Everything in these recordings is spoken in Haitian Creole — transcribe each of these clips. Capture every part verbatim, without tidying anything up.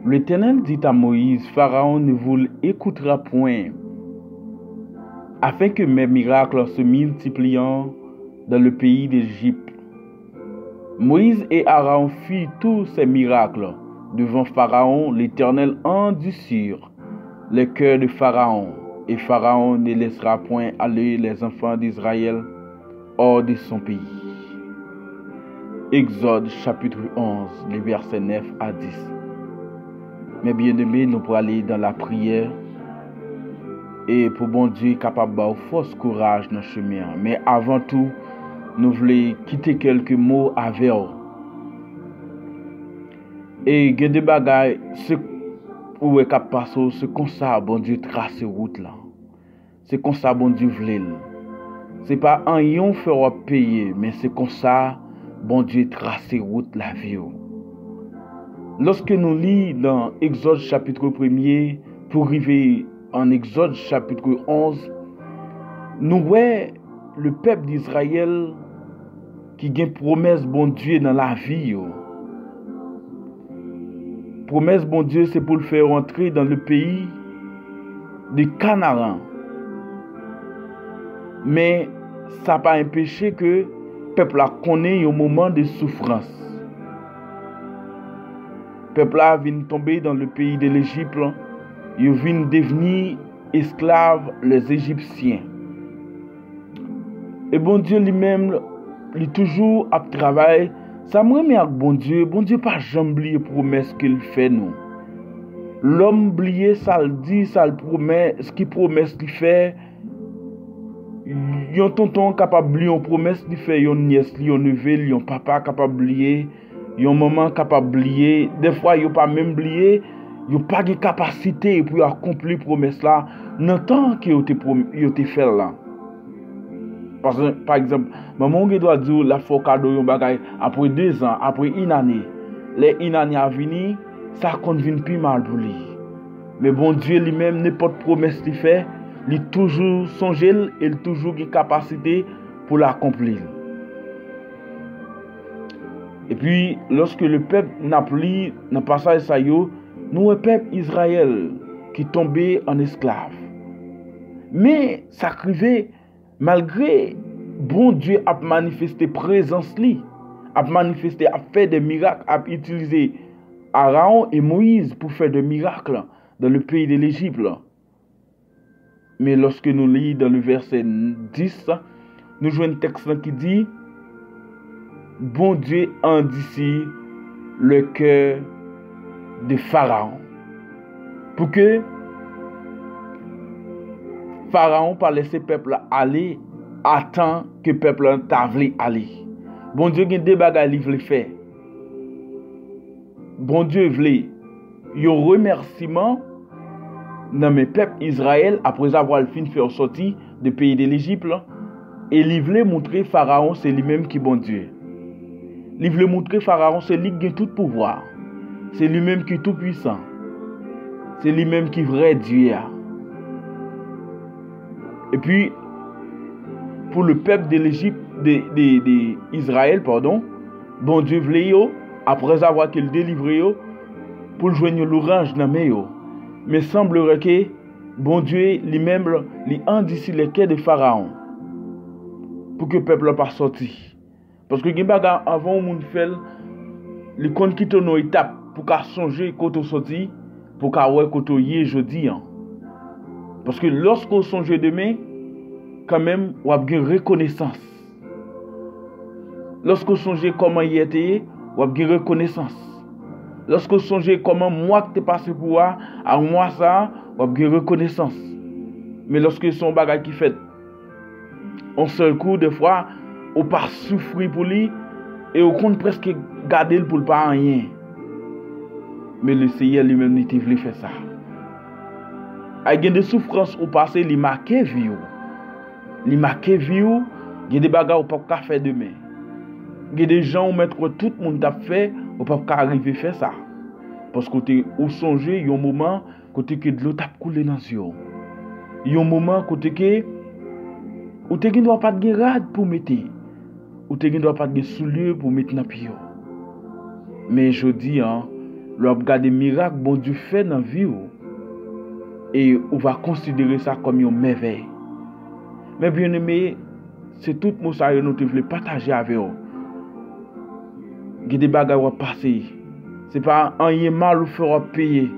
L'Éternel dit à Moïse, Pharaon ne vous écoutera point, afin que mes miracles se multiplient dans le pays d'Égypte. Moïse et Aaron firent tous ces miracles devant Pharaon. L'Éternel endurcit le cœur de Pharaon, et Pharaon ne laissera point aller les enfants d'Israël hors de son pays. Exode chapitre onze, les versets neuf à dix. Mes bien-aimés, nou prale dans la prière. E pou Bondye kapab ba w fòs, kouraj nan chemen an. Men avan tou, nou vle kite kèlke mo avè w. E gen de bagay, se ou wè k ap pase w, se konsa Bondye trase wout lan. Se konsa Bondye vle l. Se pa anyen w fè w ap peye, men se konsa Bondye trase wout lavi w. Lòske nou li nan Egzòd chapit premye pou rive an Egzòd chapit onz, nou wè lepèp Dizrayèl ki gen pwomès Bondye nan lavi yo. Pwomès Bondye se pou l fè yo antre dans le pays de Canaan. Men sa pa enpeche ke pèp la konnen yon moman de soufrans. Pèp la vin tonbe dans le pays de l'Égypte, yo vin devni esklav les Égyptiens. E Bondye li menm, li toujou ap travay. Sa m renmen ak Bondye, Bondye pa janm bliye pwomès ke l fè nou. Lòm bliye sa l di, sa l pwomès, ki pwomès li fè. Yon tonton kapab bliye yon pwomès li fè yon nyès li, yon neve li, yon papa kapab bliye, yon manman kapab bliye. Dèfwa, yo pa menm bliye, yo pa gen kapasite pou yo akonpli pwomès la nan tan ke yo te, pwom- yo te fè l lan. Paske, pa egzanp, manman w gen dwa di w l ap fè w kado yon bagay apre dezan, apre inane. Lè inane a vini, sa konn vin pi mal pou li. Men Bondye li menm, nenpòt pwomès li fè, li toujou sonje l e l toujou gen kapasite pou l akonpli l. Epi, lòske lepèp n ap li nan pasaj sa yo, nou wè pèp Izrayèl ki tonbe an esklav. Men, sa k rive, malgre Bondye ap manifeste prezans li, ap manifeste, ap fè de mirak, ap itilize Arawon e Moyiz pou fè de mirak dans le pays de l'Égypte. Men lòske nou li dans le verset dix, nou jwenn tèks lan ki di, Bondye andisi le cœur de Pharaon. Pou ke Farawon pa lese pèp la ale atan ke pèp la ta vle ale. Bondye gen de bagay li vle fè. Bondye vle yon remèsiman nan men pèp Izrayèl, aprezavwa l fin fè yo sòti de peyi de Lejip lan, e li vle moutre Farawon se li menm ki Bondye. Li vle moutre Farawon se li k gen tout pouvwa. Se li menm ki toupwisan. Se li menm ki vrè Dye a. Epi, pou le pèp de Lejip, de, de, de Izrayèl, padon, Bondye vle yo, aprezavwa ke l delivre yo, pou l jwenn yon louranj nan men yo. Men sanblere ke Bondye li menm, li andisi le kè de Farawon, pou ke pèp la pa sòti. Paske gen bagay, anvan yon moun fè l, li konn kite w nan yon etap pou ka sonje kote w sòti, pou ka wè kote w ye jodi an. Paske lòske w sonje demen, kanmenm, w ap gen rekonesans. Lòske w sonje kòman yè te ye, w ap gen rekonesans. Lòske w sonje kòman mwa k te pase pou w a, a mwa sa a, w ap gen rekonesans. Men lòske se yon bagay ki fèt yon sèl kou, dèfwa, ou pa soufri pou li, e ou konn prèske gade l pou l pa anyen. Men Leseyè li menm, li te vle fè sa. Ay, gen de soufrans ou pase, li make vi w. Li make vi w, gen de bagay ou p ap ka fè demen. Gen de jan ou mèt wè tout moun t ap fè, ou p ap ka rive fè sa. Paske ou te, ou sonje yon moman kote ke dlo t ap koule nan zye w. Yon moman kote ke ou te gen dwa pa t gen rad pou mete. Ou te gen dwa pa t gen soulye pou met nan pye w. Men jodi an, Lè w ap gade mirak Bondye fè nan vi w, e ou va konsidere sa kòm yon mèvèy. Men byeneme, se tout mo sa yo nou te vle pataje avè w. Gen de bagay w ap pase. Se pa anyen mal ou fè w ap peye,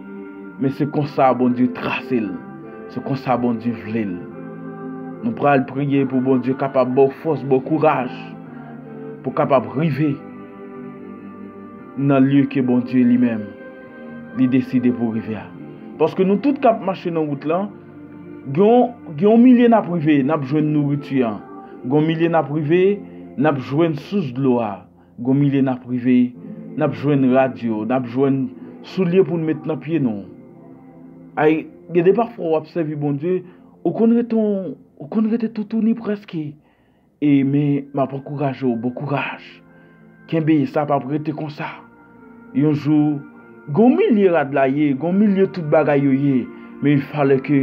men se konsa Bondye trase l. Se konsa Bondye vle l. Nou pral priye pou Bondye kapab ba w fòs, ba w kouraj, pou w kapab rive nan lye ke Bondye li menm, li deside pou rive a. Paske nou tout k ap mache nan wout lan, gen yon, gen yon milye n ap rive, n ap jwenn nouriti an. Gen yon milye n ap rive, n ap jwenn sous dlo a. Gen yon milye n ap rive, n ap jwenn radyo, n ap jwenn soulye pou n met nan pye nou. Ay, gen de pafwa w ap sèvi Bondye, ou konn rete yon, ou konn rete toutouni prèske. E men, m ap ankouraje w, bon kouraj. Kenbe, sa p ap rete konsa. Yon jou, gen yon milye rad la ye, gen yon milye tout bagay yo ye, men il fallait que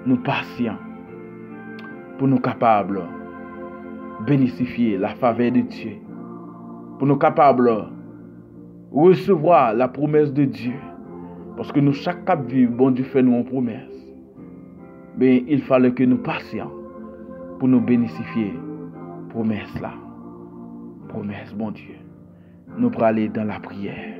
nou pasyan pou nou kapab benefisye la favè de Dye, pou nou kapab resevwa la promesse de Dieu. Paske nou chak k ap viv, Bondye fè nou yon pwomès. Men, il fallait que nou pasyan pou nou benefisye pwomès la. Pwomès Bondye. Nou prale dans la prière.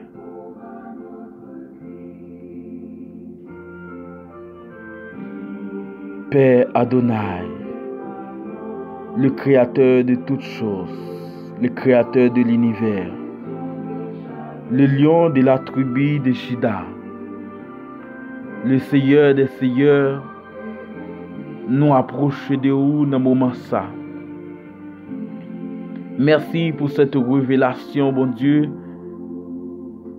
Père Adonai, le créateur de toutes choses, le créateur de l'univers, le lion de la tribu de Juda, le Seigneur des seigneurs, nou apwoche de ou nan moman sa. Mèsi pou cette révélation, Bondye,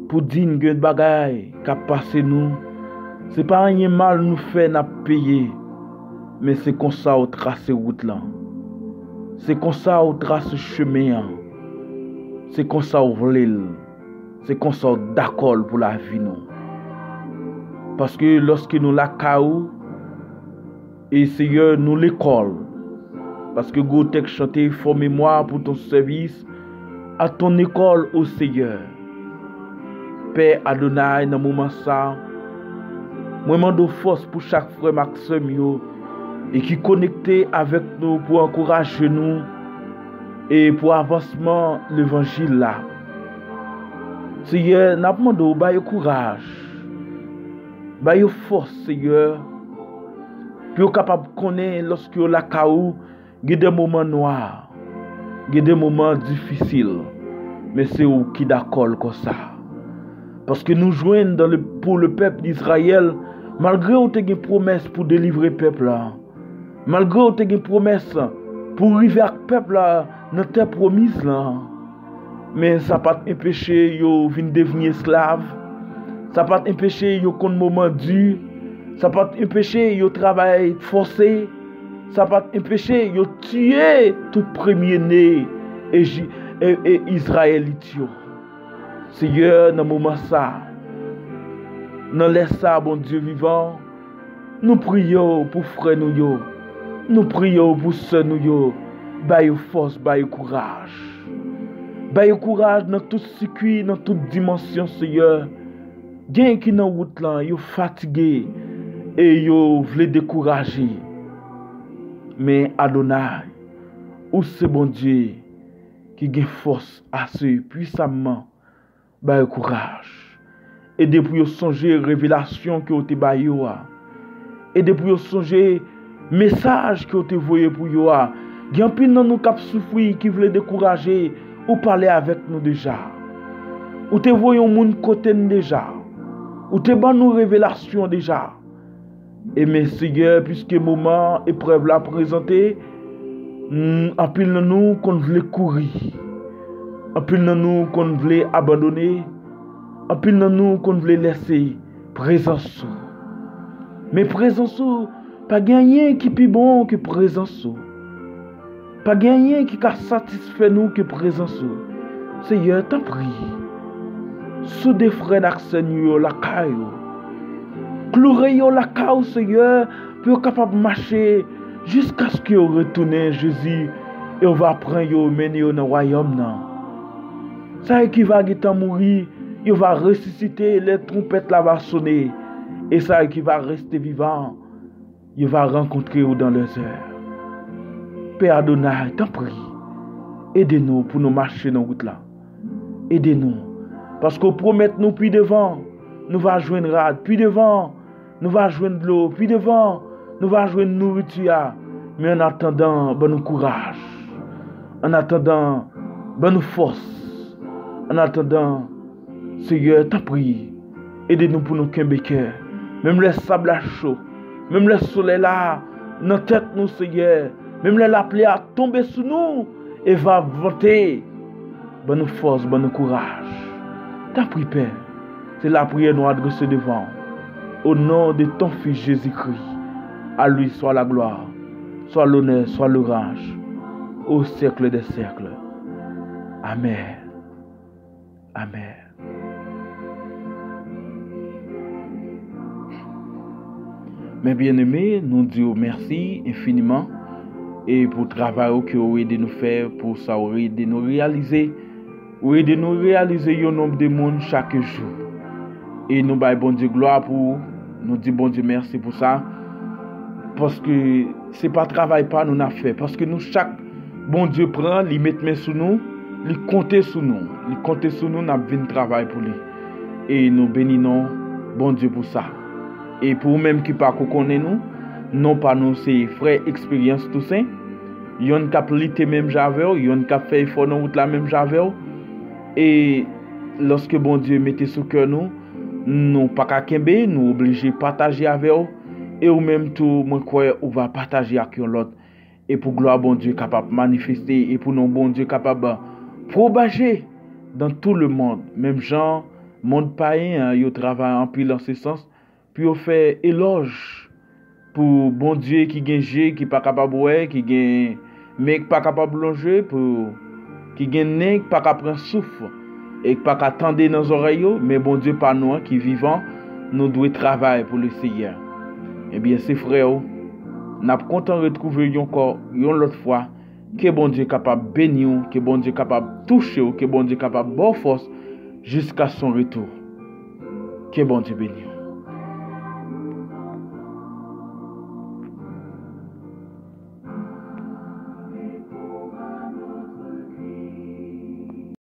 pou di n gen bagay k ap pase nou. Se pa anyen mal nou fè n ap peye, men se konsa ou trase wout lan. Se konsa ou trase chemen an. Se konsa ou vle l. Se konsa w dakò l pou lavi nou. Paske lòske nou lakay ou, e Seyè, nou lekòl. Paske gwo tèks chante, fò memwa pou ton sèvis, à ton école, o Seyè. Pè Adonay, nan moman sa, mwen mande w fòs pou chak frè m ak sè m yo, e ki konekte avèk nou pou ankouraje nou, e pou avansman levanjil la. Seyè, n ap mande w ba yo kouraj, ba yo fòs, Seyè, pou yo kapab konnen lòske yo lakay ou, gen de moman nwa, gen de moman difisil, men se ou ki dakò l konsa. Paske nou jwenn dans le, pour le peuple d'Israël, malgre ou te gen pwomès pou delivre pèp la, malgre ou te gen pwomès pou rive ak pèp la nan tè pwomiz lan, men sa pa t enpeche yo vin devni esklav. Sa pa t enpeche yo konn moman di. Sa pa t enpeche yo travay fòse. Sa pa t enpeche yo tiye tout premye ne Eji-, e, e Izrayelit yo. Seyè, nan moman sa, nan lè sa, Bondye vivan, nou priye w pou frè nou yo. Nou priye w pou sè nou yo. Ba yo fòs, ba yo kouraj. Ba yo kouraj nan tout sikui, nan tout dimansyon, Seyè. Gen ki nan wout lan, yo fatige e yo vle dekouraje. Men Adonay, ou se Bondye ki gen fòs ase pwisamman. Ba yo kouraj. Ede pou yo sonje revelasyon ke w te ba yo a. Ede pou yo sonje mesaj ke w te voye pou yo a. Gen anpil nan nou k ap soufri, ki vle dekouraje. Ou pale avèk nou deja. Ou te voye yon moun kote n deja. Ou te ban nou revelasyon deja. E men, Seyè, piske moman eprèv la prezante, mm, anpil nan nou konn vle kouri. Anpil nan nou konn vle abandone. Anpil nan nou konn vle lèse prezans ou. Men prezans ou, pa gen anyen ki pi bon ke prezans ou. Pa gen anyen ki ka satisfè nou ke prezans ou. Seyè, tanpri, soude frè n ak sè nou yo lakay ou. Kloure yo lakay ou, Seyè, pou yo kapab mache jiskaske yo retounen, Jezi, e w va pran yo, mennen yo nan wayòm nan. Sa yo ki va gentan mouri, Yo va resisite lè twonpèt la va sone, e sa yo ki va reste vivan, yo va rankontre w dans les airs. Pè Adonay, tanpri, ede nou pou nou mache nan wout la. Ede nou, paske w pwomèt nou pi devan, nou va jwenn rad, pi devan, nou va jwenn dlo, pi devan, nou va jwenn nouriti a. Men an atandan, ban nou kouraj. An atandan, ban nou fòs. An atandan, Seyè, tanpri, ede nou pou nou kenbe kè. Menm lè sab la cho, menm lè solèy la nan tèt nou, Seyè, menm lè lapli a tonbe sou nou e va vante, ban nou fòs, ban nou kouraj. Tanpri, Pè, se lapriyè nou adrese devan w. Au nom de ton Fils Jésus-Christ, à lui soit la gloire, soit l'honneur, soit l'orage, au siècle des siècles. Amen. Amen. Men byeneme, nou di w mèsi enfiniman e pou travay ou ke ou ede nou fè, pou sa ou ede nou reyalize. Ou ede nou reyalize yon nonb de moun chak jou. E nou bay Bondye glwa pou ou. Nou di Bondye mèsi pou sa. Paske se pa travay pa nou n ap fè. Paske nou chak Bondye pran, li met men sou nou, li konte sou nou. Li konte sou nou, n ap vin travay pou li. E nou beni non Bondye pou sa. E pou ou menm ki pako konnen nou, non pa nou se Frè Eksperyans Tousen. Yonn k ap lite menm jan avè w, yonn k ap fè efò nan wout la menm jan avè w. E lòske Bondye mete sou kè nou, nou pa ka kenbe, nou oblije pataje avè w. E ou menm tou, mwen kwè ou va pataje ak yon lòt. E pou glwa Bondye kapab manifeste, e pou non Bondye kapab pwopaje dans tout le monde. Menm jan mond payen an, yo travay anpil an se sans, pou yo fè elòj pou Bondye ki gen je ki pa kapab wè, ki gen men ki pa kapab lonje, pou ki gen nen ki pa ka pran souf e ki pa ka tande nan zòrèy yo, men Bondye pa nou an ki vivan, nou dwe travay pou Leseyè. Ebyen, se frè w, n ap kontan retwouve w ankò yon lòt fwa. Ke Bondye kapab beni w, ke Bondye kapab touche w, ke Bondye kapab ba w fòs jiska son retou. Ke Bondye beni w.